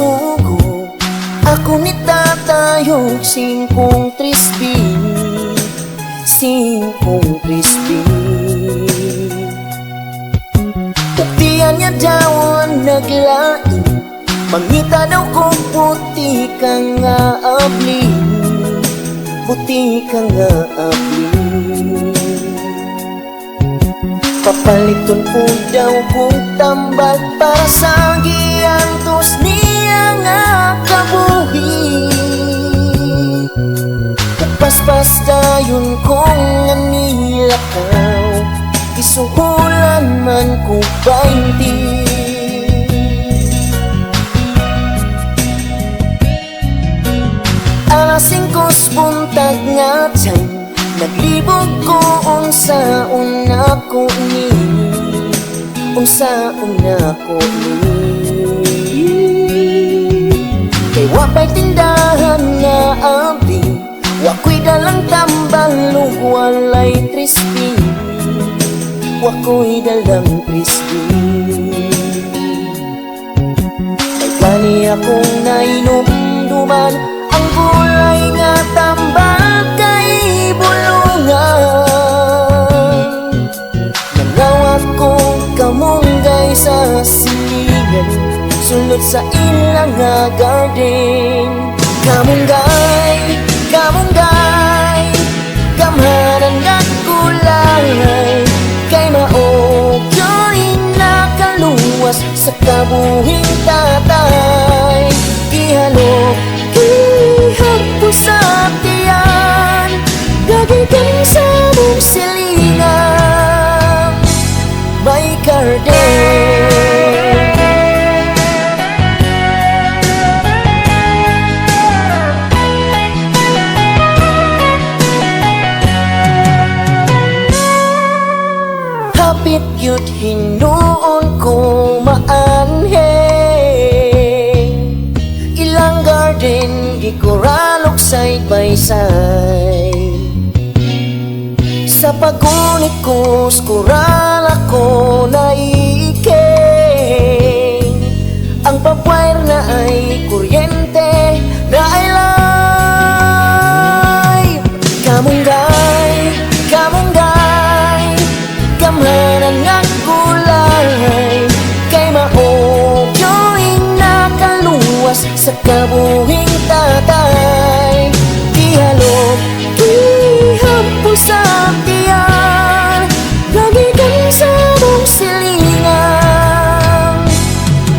sugo. Ako ni tatayo singkong trisbi, singkong trisbi. Buktian niya daw ang naglain. Mangita daw kung puti ka nga abli, puti ka nga abli. Papaliton po daw kung tambal para sa giantos niya nga kabuhi. Paspas dayon kong nilakaw. Isuhulan man ko 20. Alas 5 buntag nga time, naglibog ko unsa una ko ni, unsa una ko ni. Kay wapay tindahan nga abli, wa ko'y dalang tambal ug walay trispi, wa ko'y dalang trispi. Kay gani akong nainumduman ang gulay nga tambal kay bulungan. Nangawat ko kamunggay sa silingan, sulod sa ilang nga garden. Kamunggay, kamunggay, gamhanan nga gulay. Kay mao gyo'y nakaluwas sa kabuhing tatay. Gihalok, gihapon sa tiyan, gagikan sa mong silingan. May garden. Hapit yut hinuon ko maanhe. Ilang garden gikuralok side by side. Sa pagunit ko skural ako naiking. Ang papwire na ay kuryente na ay live. Kamunggay, kamunggay, gamhanan nga gulay. Kay mao gyo'y nakaluwas sa kabuhing tatay. Gihalok, gihapon sa tiyan, gagikan sa mong silingan.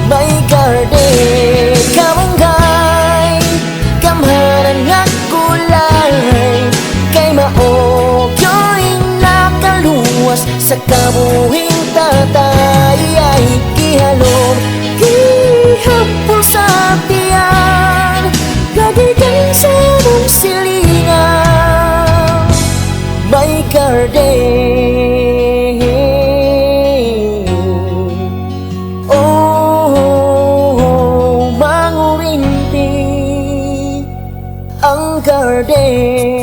May garden. Kamunggay, gamhanan nga gulay. Kay mao gyo'y nakaluwas sa kabuhing tatay. Gihalok, gihapon sa tiyan, gagikan sa mong silingan. May garden. Oh, mangurinti ang garden.